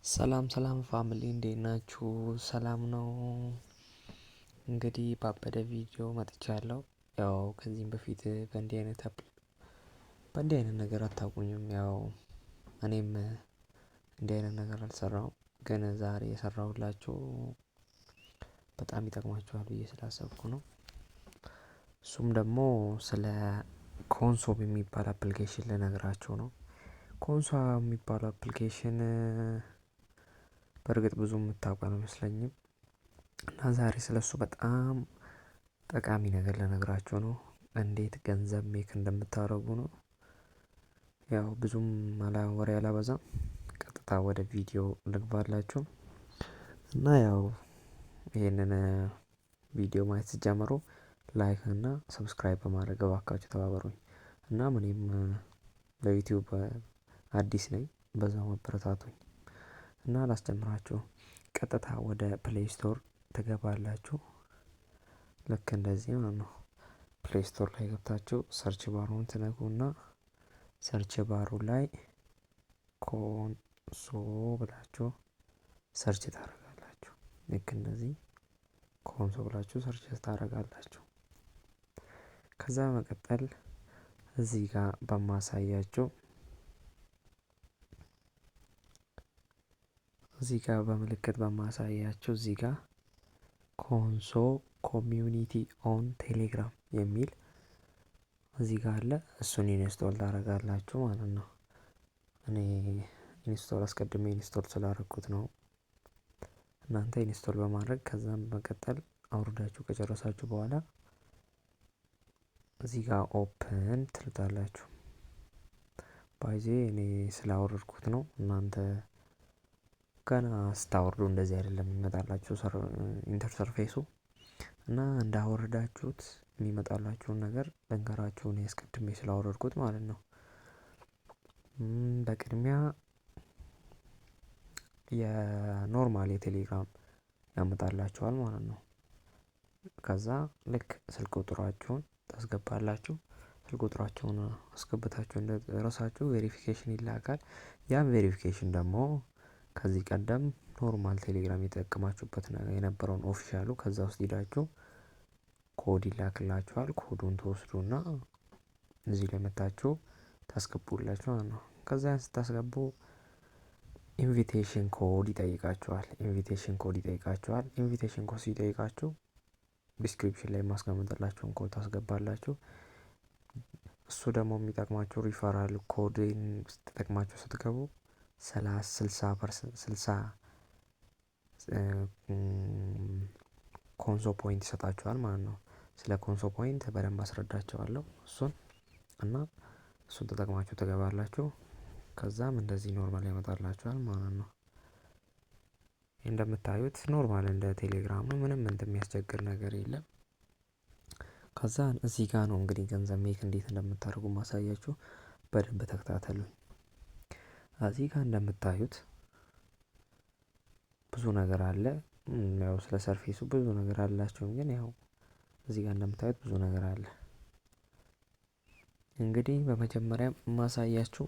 ሰላም ሰላም family፣ እንዴት ናችሁ? ሰላም ነው። እንግዲህ ባበደ ቪዲዮ መጥቻለሁ። ያው ከዚህም በፊት በእንዲህ አይነት ነገር አታውቁኝም። ያው እኔም እንዲህ አይነት ነገር አልሰራውም፣ ግን ዛሬ የሰራሁላችሁ በጣም ይጠቅማችኋል ብዬ ስላሰብኩ ነው። እሱም ደግሞ ስለ ኮንሶ የሚባል application ልነግራችሁ ነው። ኮንሶ የሚባለው application በእርግጥ ብዙ የምታውቁ አይመስለኝም እና ዛሬ ስለሱ በጣም ጠቃሚ ነገር ልነግራችሁ ነው። እንዴት ገንዘብ make እንደምታደርጉ ነው። ያው ብዙም ወሬ አላበዛም፣ ቀጥታ ወደ ቪዲዮ ልግባላችሁ። እና ያው ይህንን ቪዲዮ ማየት ስትጀምሩ like እና subscribe በማድረግ እባካችሁ ተባበሩኝ። እና እኔም ለዩቲዩብ አዲስ ነኝ፣ በዛው አበረታቱኝ። እና ላስጀምራችሁ፣ ቀጥታ ወደ Play Store ትገባላችሁ። ልክ እንደዚህ ማለት ነው። Play Store ላይ ገብታችሁ search bar ኡን ትነኩና search bar ኡ ላይ ኮንሶ ብላችሁ search ታደርጋላችሁ። ልክ እንደዚህ ኮንሶ ብላችሁ search ታደርጋላችሁ። ከዛ በመቀጠል እዚህ ጋር በማሳያችሁ፣ እዚህ ጋር በምልክት በማሳያችሁ፣ እዚህ ጋር ኮንሶ community on Telegram የሚል እዚህ ጋር አለ። እሱን install ታደርጋላችሁ ማለት ነው። እኔ install አስቀድሜ install ስላደረኩት ነው። እናንተ install በማድረግ ከዛም በመቀጠል አውርዳችሁ ከጨረሳችሁ በኋላ እዚህ ጋር open ትሉታላችሁ። By the way እኔ ስላወረድኩት ነው። እናንተ ገና ስታወርዱ እንደዚህ አይደለም የሚመጣላችሁ interface ኡ። እና እንዳወረዳችሁት የሚመጣላችሁን ነገር ልንገራችሁ፣ እኔ አስቀድሜ ስላወረድኩት ማለት ነው። በቅድሚያ የ normal የቴሌግራም ያመጣላችኋል ማለት ነው። ከዛ ልክ ስልክ ቁጥራችሁን ታስገባላችሁ። ስልክ ቁጥራችሁን አስገብታችሁ እንደጨረሳችሁ verification ይላካል። ያን verification ደግሞ ከዚህ ቀደም normal ቴሌግራም የተጠቀማችሁበት የነበረውን official ኡ ከዛ ውስጥ ሂዳችሁ ኮድ ይላክላችኋል። ኮዱን ትወስዱና እዚህ ላይ መታችሁ ታስገቡላችሁ ማለት ነው። ከዛ ያን ስታስገቡ invitation code ይጠይቃችኋል። Invitation code ይጠይቃችኋል። Invitation code ሲጠይቃችሁ description ላይ የማስቀምጥላችሁን ኮድ ታስገባላችሁ። እሱ ደግሞ የሚጠቅማችሁ referral code ን ተጠቅማችሁ ስትገቡ 60%፣ 60 ኮንሶ point ይሰጣችኋል ማለት ነው። ስለ ኮንሶ point በደንብ አስረዳችኋለሁ እሱን። እና እሱን ተጠቅማችሁ ትገባላችሁ። ከዛም እንደዚህ normal ያመጣላችኋል ማለት ነው። እንደምታዩት normal እንደ ቴሌግራም ነው። ምንም እንትን የሚያስቸግር ነገር የለም። ከዛ እዚህ ጋር ነው እንግዲህ ገንዘብ make እንዴት እንደምታደርጉ ማሳያችሁ። በደንብ ተከታተሉኝ። እዚህ ጋር እንደምታዩት ብዙ ነገር አለ። ያው ስለ surface ኡ ብዙ ነገር አላቸውም፣ ግን ያው እዚህ ጋር እንደምታዩት ብዙ ነገር አለ። እንግዲህ በመጀመሪያ ማሳያችሁ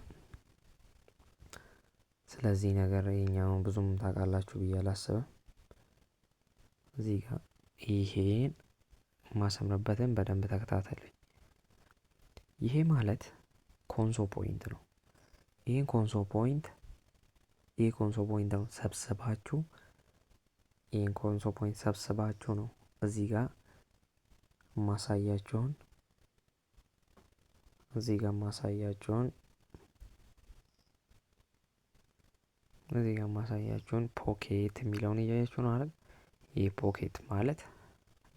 ስለዚህ ነገር ይሄኛውን ብዙም ታውቃላችሁ ብዬ አላስብም። እዚህ ጋር ይሄን ማሰምርበትን በደንብ ተከታተሉኝ። ይሄ ማለት ኮንሶ point ነው። ይሄን ኮንሶ point ይሄ ኮንሶ point ነው ሰብስባችሁ፣ ይሄን ኮንሶ point ሰብስባችሁ ነው እዚህ ጋር ማሳያችሁን pocket የሚለውን እያያችሁ ነው አይደል? ይህ pocket ማለት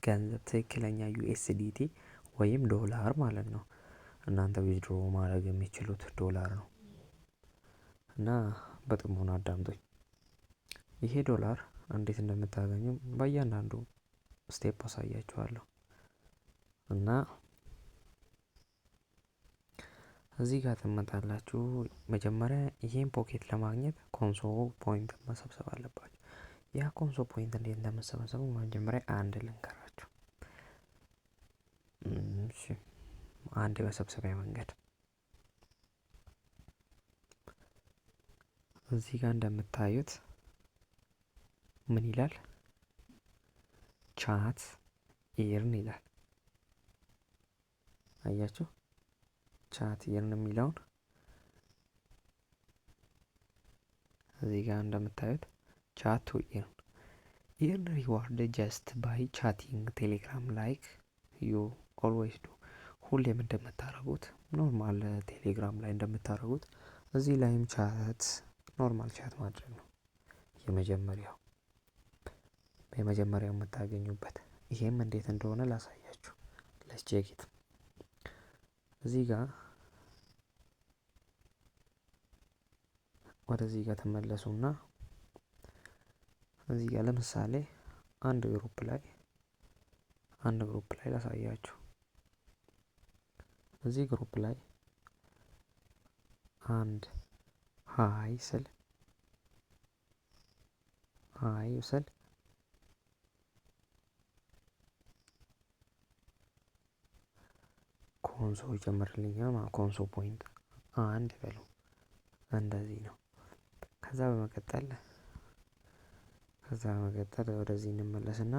ገንዘብ፣ ትክክለኛ USDT ወይም ዶላር ማለት ነው። እናንተ withdraw ማድረግ የሚችሉት ዶላር ነው። እና በጥሞና አዳምጡኝ። ይሄ ዶላር እንዴት እንደምታገኙ በእያንዳንዱ step አሳያችኋለሁ። እና እዚህ ጋር ትመጣላችሁ። መጀመሪያ ይሄን pocket ለማግኘት ኮንሶ point መሰብሰብ አለባችሁ። ያ ኮንሶ point እንዴት እንደምሰበሰቡ መጀመሪያ አንድ ልንገራችሁ። እሺ፣ አንድ የመሰብሰቢያ መንገድ እዚህ ጋር እንደምታዩት ምን ይላል? Chat earn ይላል። አያችሁ፣ chat earn የሚለውን እዚህ ጋር እንደምታዩት chat to earn, earn reward just by chatting Telegram like you always do። ሁሌም እንደምታደርጉት፣ normal ቴሌግራም ላይ እንደምታደርጉት እዚህ ላይም chat፣ normal chat ማድረግ ነው የመጀመሪያው የምታገኙበት። ይሄም እንዴት እንደሆነ ላሳያችሁ። Let's check it። እዚህ ጋር ወደዚህ ጋር ተመለሱና እዚህ ጋር ለምሳሌ አንድ group ላይ ላሳያችሁ። እዚህ group ላይ አንድ hi ስል ኮንሶ ይጨምርልኛል ማለት ኮንሶ point አንድ በሉ፣ እንደዚህ ነው። ከዛ በመቀጠል ወደዚህ እንመለስና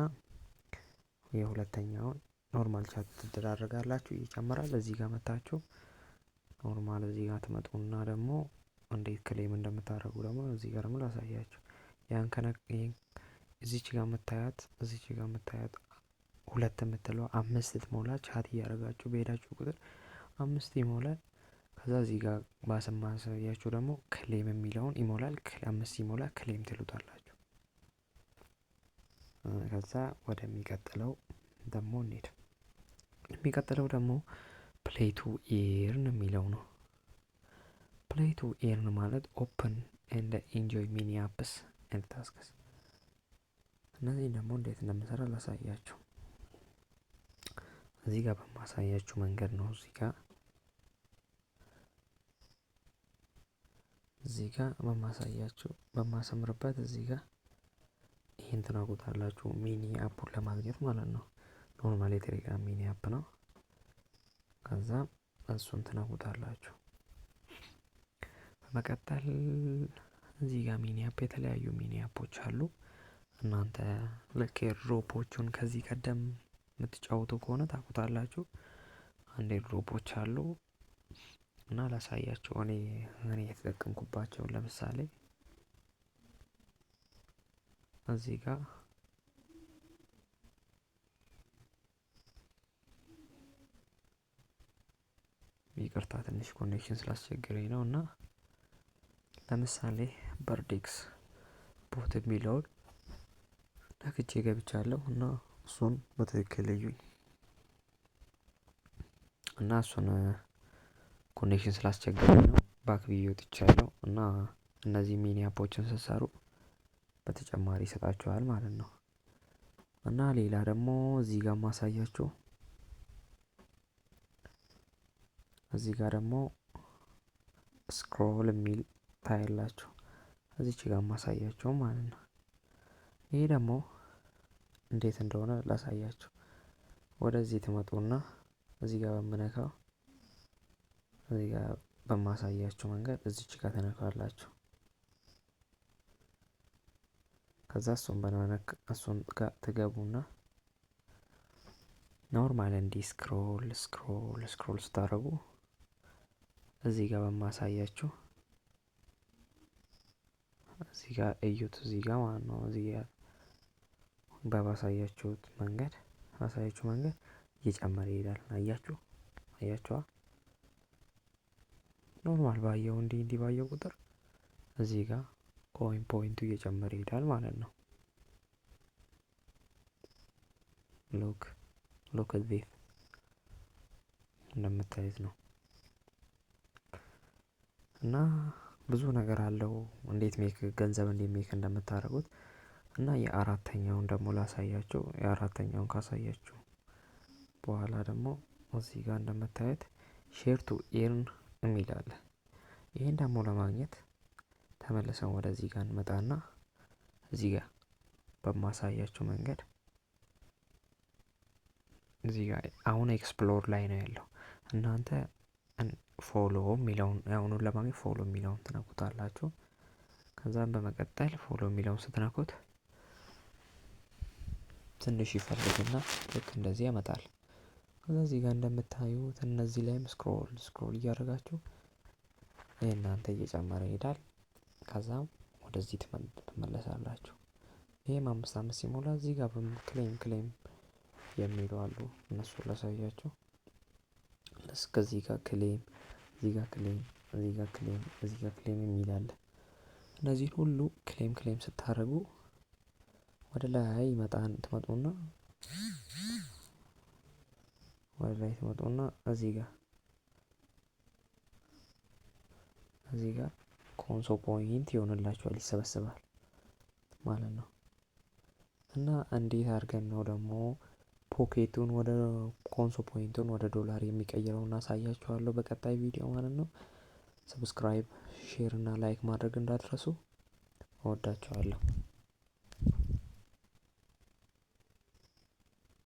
የሁለተኛውን normal chat ትደራረጋላችሁ፣ ይጨምራል። እዚህ ጋር መታችሁ normal እዚህ ጋር ትመጡና ደግሞ እንዴት claim እንደምታደርጉ ደግሞ እዚህ ጋር ደግሞ ላሳያችሁ። ያን እዚች ጋር የምታያት ሁለት የምትለው አምስት ስትሞላ፣ chat እያደረጋችሁ በሄዳችሁ ቁጥር አምስት ይሞላል። ከዛ እዚህ ጋር ባሰማሳያችሁ ደግሞ claim የሚለውን ይሞላል። አምስት ይሞላል፣ claim ትሉታላችሁ። ከዛ ወደሚቀጥለው ደግሞ እንሄድ። የሚቀጥለው ደግሞ play to earn የሚለው ነው። Play to earn ማለት open and enjoy mini apps and tasks። እነዚህን ደግሞ እንዴት እንደምሰራ ላሳያችሁ። እዚህ ጋር በማሳያችሁ መንገድ ነው። እዚህ ጋር በማሳያችሁ፣ በማሰምርበት እዚህ ጋር ይህን ትነኩታላችሁ። Mini app ኡን ለማግኘት ማለት ነው። Normal የቴሌግራም mini app ነው። ከዛ እሱን ትነኩታላችሁ። በመቀጠል እዚህ ጋር mini app፣ የተለያዩ mini app ኦች አሉ። እናንተ ልክ airdrop ኦቹን ከዚህ ቀደም የምትጫወቱ ከሆነ ታውቁታላችሁ። አንድ airdrop ኦች አሉ እና ላሳያችሁ እኔ የተጠቀምኩባቸውን። ለምሳሌ እዚህ ጋር፣ ይቅርታ ትንሽ connection ስላስቸገረኝ ነው፣ እና ለምሳሌ በርዴክስ bot የሚለውን ነክቼ ገብቻለሁ እና እሱን በትክክል እዩኝ። እና እሱን connection ስላስቸገረኝ ነው back ብዬ ወጥቻለሁ። እና እነዚህ mini app ኦችን ስትሰሩ በተጨማሪ ይሰጣችኋል ማለት ነው። እና ሌላ ደግሞ እዚህ ጋር ማሳያችሁ፣ እዚህ ጋር ደግሞ scroll የሚል ታያላችሁ። እዚች ጋር ማሳያችሁ ማለት ነው። ይሄ ደግሞ እንዴት እንደሆነ ላሳያችሁ። ወደዚህ ትመጡና እዚህ ጋር በምነካው፣ እዚህ ጋር በማሳያችሁ መንገድ እዚች ጋር ትነካላችሁ። ከዛ እሱን በመነክ እሱን ጋር ትገቡና normal እንዲህ scroll scroll scroll ስታደርጉ እዚህ ጋር በማሳያችሁ እዚህ ጋር እዩት። እዚህ ጋር ማለት ነው። እዚህ ጋር በማሳያችሁት መንገድ ባሳያችሁ መንገድ እየጨመረ ይሄዳል። አያችሁ፣ አያችኋ? Normal ባየው እንዲህ እንዲህ ባየው ቁጥር እዚህ ጋር coin point ኡ እየጨመረ ይሄዳል ማለት ነው። Look, look at this፣ እንደምታዩት ነው። እና ብዙ ነገር አለው እንዴት make ገንዘብ እንዴት make እንደምታደርጉት። እና የአራተኛውን ደግሞ ላሳያችሁ። የአራተኛውን ካሳያችሁ በኋላ ደግሞ እዚህ ጋር እንደምታዩት share to earn የሚል አለ። ይህን ደግሞ ለማግኘት ተመልሰን ወደዚህ ጋር እንመጣና እዚህ ጋር በማሳያችሁ መንገድ እዚህ ጋር አሁን explore ላይ ነው ያለው። እናንተ follow የሚለውን፣ አሁኑን ለማግኘት follow የሚለውን ትነኩታላችሁ። ከዛም በመቀጠል follow የሚለውን ስትነኩት ትንሽ ይፈልግና ልክ እንደዚህ ያመጣል። ከዛ እዚህ ጋር እንደምታዩት እነዚህ ላይም scroll scroll እያደረጋችሁ የእናንተ እየጨመረ ይሄዳል። ከዛም ወደዚህ ትመለሳላችሁ። ይሄም አምስት አምስት ሲሞላ እዚህ ጋር claim claim የሚሉ አሉ። እነሱ ላሳያችሁ። እስከዚህ ጋር claim፣ እዚህ ጋር claim፣ እዚህ ጋር claim፣ እዚህ ጋር claim የሚል አለ። እነዚህን ሁሉ claim claim ስታደርጉ ወደ ላይ ይመጣን ትመጡና ወደ ላይ ትመጡና እዚህ ጋር ኮንሶ point ይሆንላችኋል፣ ይሰበስባል ማለት ነው። እና እንዴት አድርገን ነው ደግሞ pocket ኡን ወደ ኮንሶ point ኡን ወደ ዶላር የሚቀይረው እናሳያችኋለሁ በቀጣይ ቪዲዮ ማለት ነው። Subscribe፣ share እና like ማድረግ እንዳትረሱ። እወዳችኋለሁ።